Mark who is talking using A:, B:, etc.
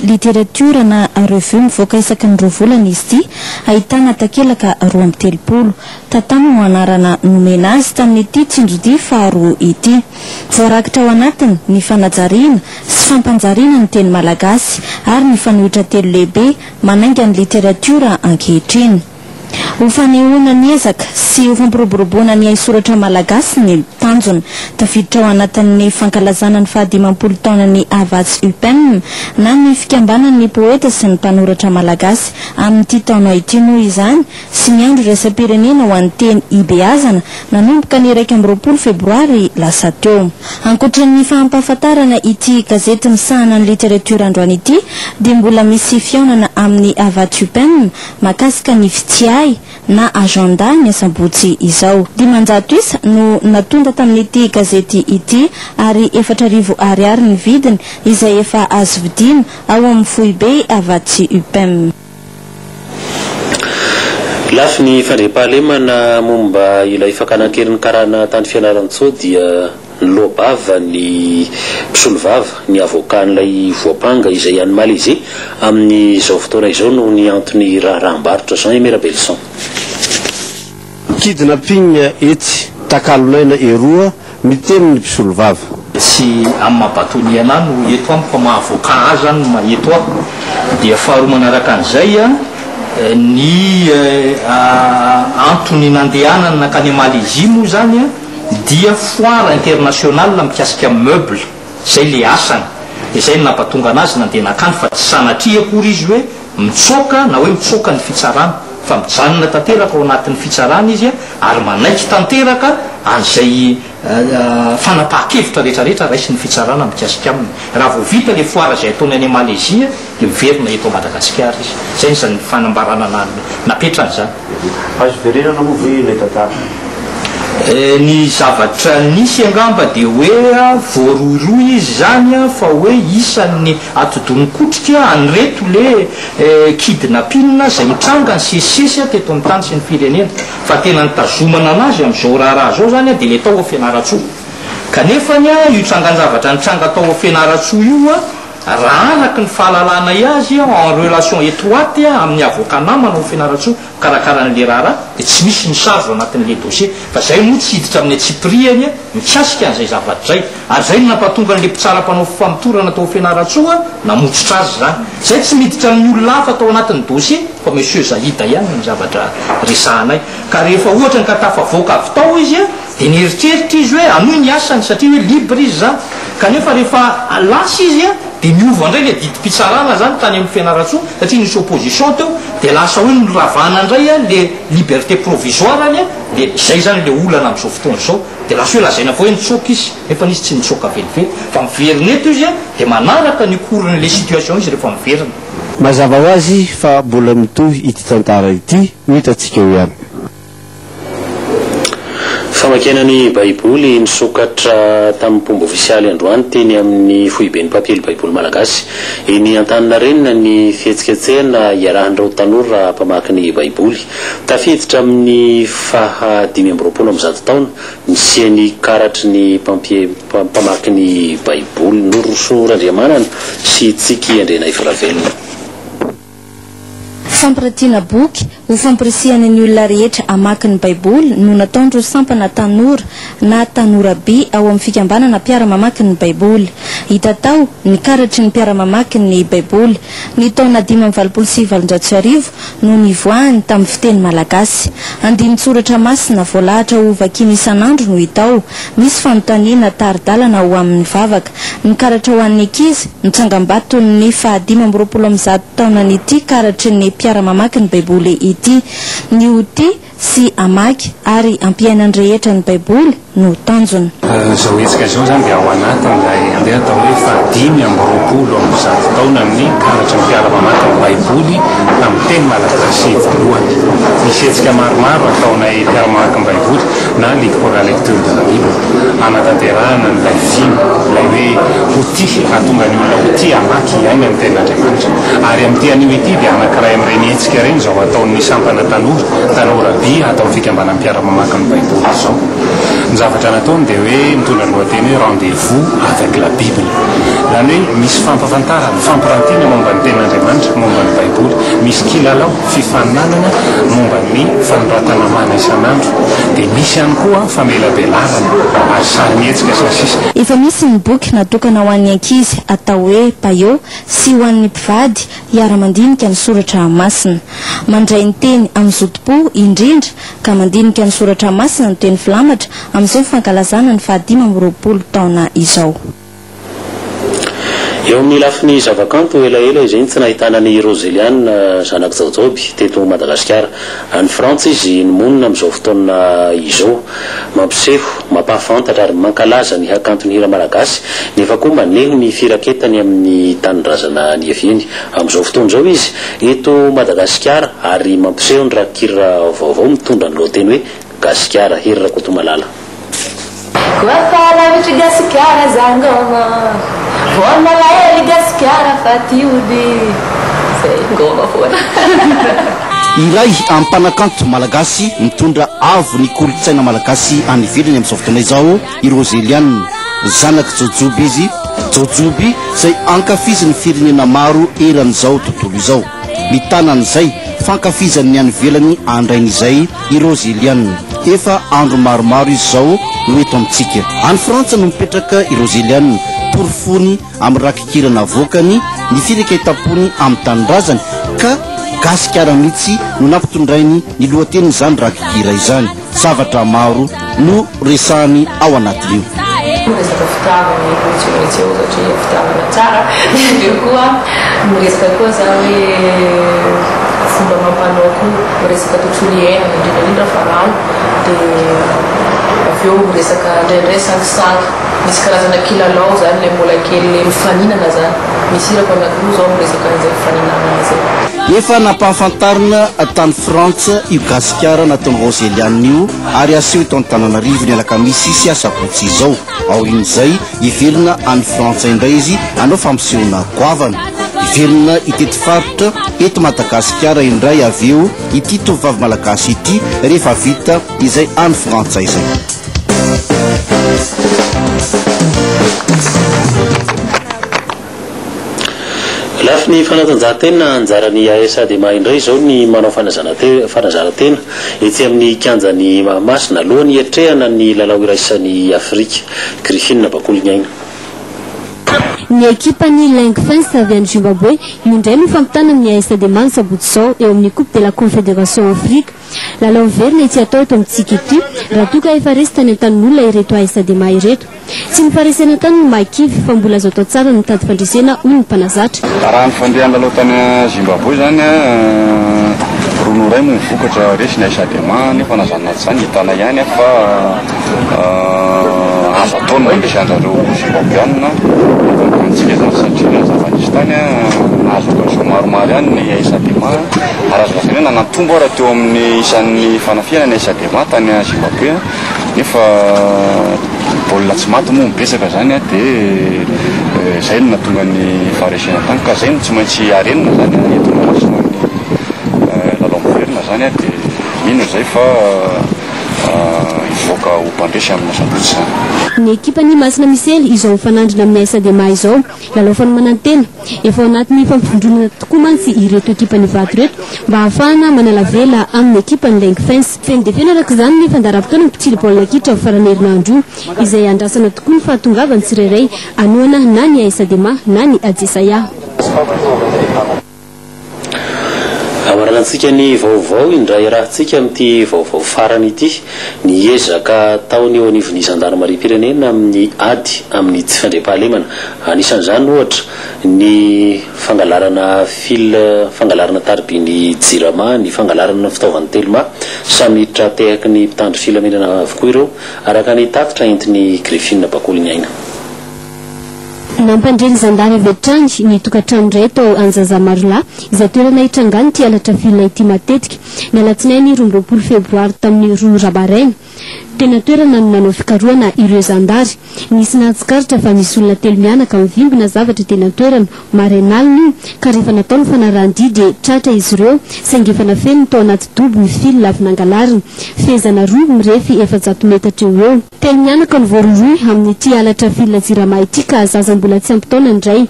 A: Literatiora na revue mivoaka isaky ny roa volana izy ity, ahitana takelaka 32. Tatam no anarana nomena azy tamin'ity tsinjodia faharoa ity. Voarakitra ao anatiny ny fanajariana sy fampanjariana ny teny malagasy ary ny fanoitra telo lehibe manainga ny literatiora ankehitriny. Ho fanehoana ny ezaka sy ho fampiroboroboana ny haisoratra malagasy ny tanjona. Tafiditra ao anatin'ny fankalazana ny fahadimampolo taonan'ny Havats Upem na ny fikambanan'ny poeta sy ny mpanoratra malagasy amin'ity taona ity moa izany sy ny andro iraisam-pirenena ho an'ny teny ibeazana nanomboka ny 21 febroary lasa teo. Ankoatra ny fampahafantarana ity gazety misahana ny literatiora androany ity dia mbola misy fihaonana amin'ny Havats Upem Mahakasika ny ftsiahy na agenda ny asabotsy izao. 500 isa no natonta tamin'ity gazety ity ary 4000 ariary ny vidiny izay efa azo vidiana ao amin'ny foibe Havatsi Upem.
B: Lafiny fandriampahalemana momba ilay fakana an-keriny karana tany Fianarantsoa dia. Niloa-bava ny mpisolovava, ny avocat-n'ilay voampanga izay any Malaisie amin'izao fotoana izao noho ny antony raharaham-barotra, Jean Aimé Rabelison.
C: Kidnapping etsy, takalon'aina eroa, miteny ny mpisolovava.
D: Tsy amin'ny maha bâtonnier anah no eto amiko fa maha avocat ahy zany no maha eto ahy. Dia faharoa manaraka an'izay ny antony nandehanany nankany Malaisie moa zany dia foire internationale mikasika meuble, zay le asany, de zay no nampatonga anazy nandeha nakany fa tsy sanatria akory izy hoe mitsoaka na hoe mitsoaka ny fitsarana fa mijanona tanteraka ao anatin'ny fitsarana izy ary manaiky tanteraka an'izay fanapahan-kevitra retraretra raisin'ny fitsarana mikasika aminy. Raha vao vita le foire izay ataony any Malaisie dia miverina eto Madagasikara izy. Zay ny zany fanambarana napetrany zany.
E: Azo verenana moa ve ilay tantara?
D: Ny zavatra nisy angamba dia hoe voarohirohy izy izany fa hoe isan'ny atidoha nikotrika an'ireto le kidnapping izay mitranga nisesisesy teto amin'ny tany sy ny firenena. Fa tena nitazomana anazy amin'izao raharaha izao izany dia le tao Fianarantsoa. Kanefany io trangan-javatra nitranga tao Fianarantsoa io raha araka ny fahalalanay azy en relation étroite amin'ny avocat namana ao Fianarantsoa mikarakara an'le raharaha dia tsy misy ny charge ao anatin'le dossier fa zay moa tsy hiditra amin'ny antsipirihany mikasika an'izay zavatra izay ary zay no nampatonga an'le mpitsara mpanao famotorana tao Fianarantsoa namotsitra azy izany. Zay tsy miditra amin'ny olona hafa tao anatin'ny dossier fa monsieur Zahida ihany ny zavatra resahanay ka rehefa ohatra ny ka tafavoaka avy tao izy Dia nieritreritra izy hoe hanohy ny asany satria hoe libre izy izany. Kanefa rehefa lasa izy dia niova indray ilay didim-pitsarana izany tany amin'ny Fianarantsoa satria nisy opposition teo dia lasa hoe noravana indray ilay liberté provisoire-ny dia izay izany ilay olana amin'izao fotoana izao. Dia lasa hoe lazaina fa hoe nitsoaka izy nefa izy tsy nitsoaka velively fa miverina eto izy dia manaraka ny cours-n'ilay situation izy rehefa miverina.
C: Mazava ho azy fa mbola mitohy ity tantara ity, ho hitantsika eo ihany.
B: Famakiana ny Baiboly nisokatra tamim-pomba ofisialy androany teny amin'ny foiben'ny mpampiely Baiboly malagasy eny Antaninarenina ny fihetsiketsehana iarahan'ireo tanora mpamaky ny Baiboly. Tafiditra amin'ny faha 125 taona nisian'ny karatry ny mpamaky ny Baiboly Norosoa Randriamanana sy Tsiky Andrianaivoravelona.
A: Fampiratiana boky ho fampirisihana ny olona rehetra hamaky ny Baiboly no nataon'ireo sampana tanora na Tanora By ao amin'ny fikambanana Mpiara-mamaky ny Baiboly. Hita tao ny karatry ny Mpiara-mamaky ny Baiboly. Ny taona 1885 no nivoahany tamin'ny fiteny malagasy. Andinin-tsoratra masina voalahatra ho vakiana isan'andro no hita ao. Misy fanontaniana tari-dalana ho amin'ny vavaka. Ny karatra ho an'ny ankizy, ny tsangambaton'ny faha 125 taonan'ity karatry ny mpiara-mamaky ny Baiboly ity. Ny ho tia sy hamaky ary hampiaina ny rehetra ny Baiboly no tanjona.
F: Izao hetsika izao izany dia ao anatin'ilay andeha atao hoe faha 125 taonan'ny karatry ny mpiara-mamaky ny Baiboly tamin'ny teny malagasy voalohany. Misy hetsika maromaro ataonay mpiara-mamaky ny Baiboly na Ligue pour la lecture de la Bible hanatanterahana an'ilay vina, ilay hoe ho tia, hahatonga ny olona ho tia hamaky, hiaina ny Tenin'Andriamanitra. Ary amin'ity anio ity dia anankiray amin'ireny hetsika ireny izao ataon'ny sampana tanora, Tanora By, ato amin'ny Fikambanan'ny Mpiara-mamaky ny Baiboly izao. Ny zavatra nataony dia hoe mitondra ny lohateny hoe Rendez-vous avec la Bible. Etazonia. Izany hoe misy fampahafantarana, fampirantiana momba ny Tenin'Andriamanitra, momba ny Baiboly. Misy kilalao, fifaninanana momba ny fanoratana mana isan'andro. Dia misy ihany koa famelabelarana ary sarimihetsika sy ny sisa.
A: Efa misy ny boky natokana ho an'ny ankizy atao hoe Paio sy ho an'ny mpivady hiara-mandinika ny soratra masina. Mandray ny teny amin'ny zotom-po indrindra ka mandinika ny soratra masina no teny filamatra amin'izao fankalazana ny faha-25 taona izao.
B: Eo amin'ny lafiny zavakanto, elaela izay no tsy nahitana an'i Roseliane zanak'i Jaojoby teto Madagasikara. Any Frantsa izy no monina amin'izao fotoana izao. Mampiseho, mampahafantatra ary mankalaza ny hakanton'ny hira malagasy nefa koa maneho ny firaketany amin'ny tanindrazana niaviany. Amin'izao fotoana izao izy eto Madagasikara ary mampiseho ny rakikira vaovao mitondra ny lohateny hoe Gasikara. Hery Rakotomalala.
G: Koa fa lavitr'i Gasikara za ngôma Vao malahelo i Gasikara fa ty hody Zay ngôma foana.
C: Iray amin'ny mpanakanto malagasy mitondra avo ny kolontsaina malagasy any ivelany amin'izao fotoana izao i Roseliane. Zanak'i Jaojoby izy, Jaojoby izay ankafizin'ny firenena maro eran'izao tontolo izao. Mitana an'izay fankafizan'ny any ivelany andrainy izay i Roseliane. Efa andro maromaro izy izao no eto amintsika. Any Frantsa no mipetraka i Roseliane. Porofony amin'ny rakikira navoakany ny fireketam-pony amin'ny tanindrazany ka Gasikara mihitsy no nampitondrainy ny lohatenin'izany rakikira izany. Zavatra maro no resahany ao anatin'io.
G: Miresaka fitiavana eto tsy maintsy eo satria fitiavana tsara dia avy eo koa miresaka koa za hoe fomba amam-panao koa, miresaka tontolo iainana indrindra indrindra fa rano dia avy eo miresaka indraindray sangisangy, misy karazana kilalao zany le mbola kely le mifaninana zany, misy hirako anakiroa zao miresaka an'izay fifaninanana zay.
C: Efa nampahafantarina tany Frantsa io Gasikara nataon'i Roseliane io ary haseho eto Antananarivo ny alakamisy sy asabotsy izao. Aorian'izay, hiverina any Frantsa indray izy hanao fampisehoana goavana. Hiverina hitety faritra eto Madagasikara indray avy eo ity tovovavy malagasy ity rehefa vita izay any Frantsa izay.
B: Lafiny fanatanjahantena, anjaran'ny AS Adema indray izao ny manao fanazaran-tena etsy amin'ny kianjan'i Mahamasina alohan'ny hiatrehana ny lalao iraisan'i Afrika. Griffin Bakoliniaina.
H: Ny ekipan'ny Leng Fence avy any Zimbabwe io indray no fampitana amin'ny AS Adema ny sabotsy izao eo amin'ny Coupe de la Confédération Afrika. Lalao miverina ity atao eto amintsika ity raha toa ka efa resy tany an-tanin'olona ireto AS Adema ireto. Tsy ny faharesena tany no mahakivy fa mbola azo atao tsara ny mitady fandresena hoy ny mpanazatra.
I: Raha ny fandehan'ny lalao tany Zimbabwe izany, roa noho iray moa ny vokatra, resy ny AS Adema nefa na izany na tsy izany hitana ihany fa azo atao ny mandresy an-dRareo Zimbabweanina eto an-tanintsika izany satria raha ny zava-nisy tany, nahazo occasion maromaro ihany ny AS Adema ary azo lazaina hoe nanantombo ara teo amin'ny isan'ny fanafihana ny AS Adema tany Zimbabwe. Nefa baolina tsy maty moa betsaka zany dia zay no nahatonga ny faharesena tany ka zay no tsy maintsy harenina zany eto Mahamasina amin'ny lalao miverina zany dia mino izay fa hivoaka ho mpandresy amin'ny asabotsy zany.
H: Ny ekipan'i Masina Misely izao mifanandrina amin'ny AS Adema izao. Lalao fanomanan-tena. Efa ao anatin'ny fampivondronana tokoa mantsy ireto ekipan'Ivato ireto mba hahafahana manala vela amin'ny ekipan'ny Leng Fens. Feno dia feno araka izany ny fandaharam-potoana mpitsilo baolina kitra faran'ny herinandro io, izay andrasana tokoa ny fahatongavan'ny tsirairay hanohana na ny AS Adema na ny Ajesaia.
B: Hamaranantsika ny vaovao indray arahantsika amin'ity vaovao farany ity ny ezaka ataon'ny eo anivon'ny zandarimariam-pirenena amin'ny ady amin'ny tsy fandriampahalemana. Anisan'izany ohatra ny fangalarana fil, fangalarana taribian'ny Jirama, ny fangalarana fitaovan'ny Telma. Samy tra-tehaky ny mpitandro filaminana avokoa ireo, araka ny tatitra entin'i Griffine Bakoliniaina.
H: Nampandre ny zandary avy hatrany ny tokantrano iray tao Anjazamarolahy, izay toerana hitrangan'ity halatra fil ity matetika, ny alatsinainy 22 febroary tamin'ny roa ora maraina. Teny an-toerana no nanao fikarohana ireo zandary. Nisy nahatsikaritra fa misy olona telo mianaka mivimbina zavatra teny an-toerana, maraina alina io, ka rehefa natao ny fanarahan-dia dia tratra izy ireo, saingy efa nafeniny tao anaty dobo ny fil avy nangalarina. Fehezana roa mirefy 400 metatra eo ho eo. Telo mianaka no voarohirohy amin'ity halatra fil jirama ity ka zaza mbola tsy ampy taona ny iray.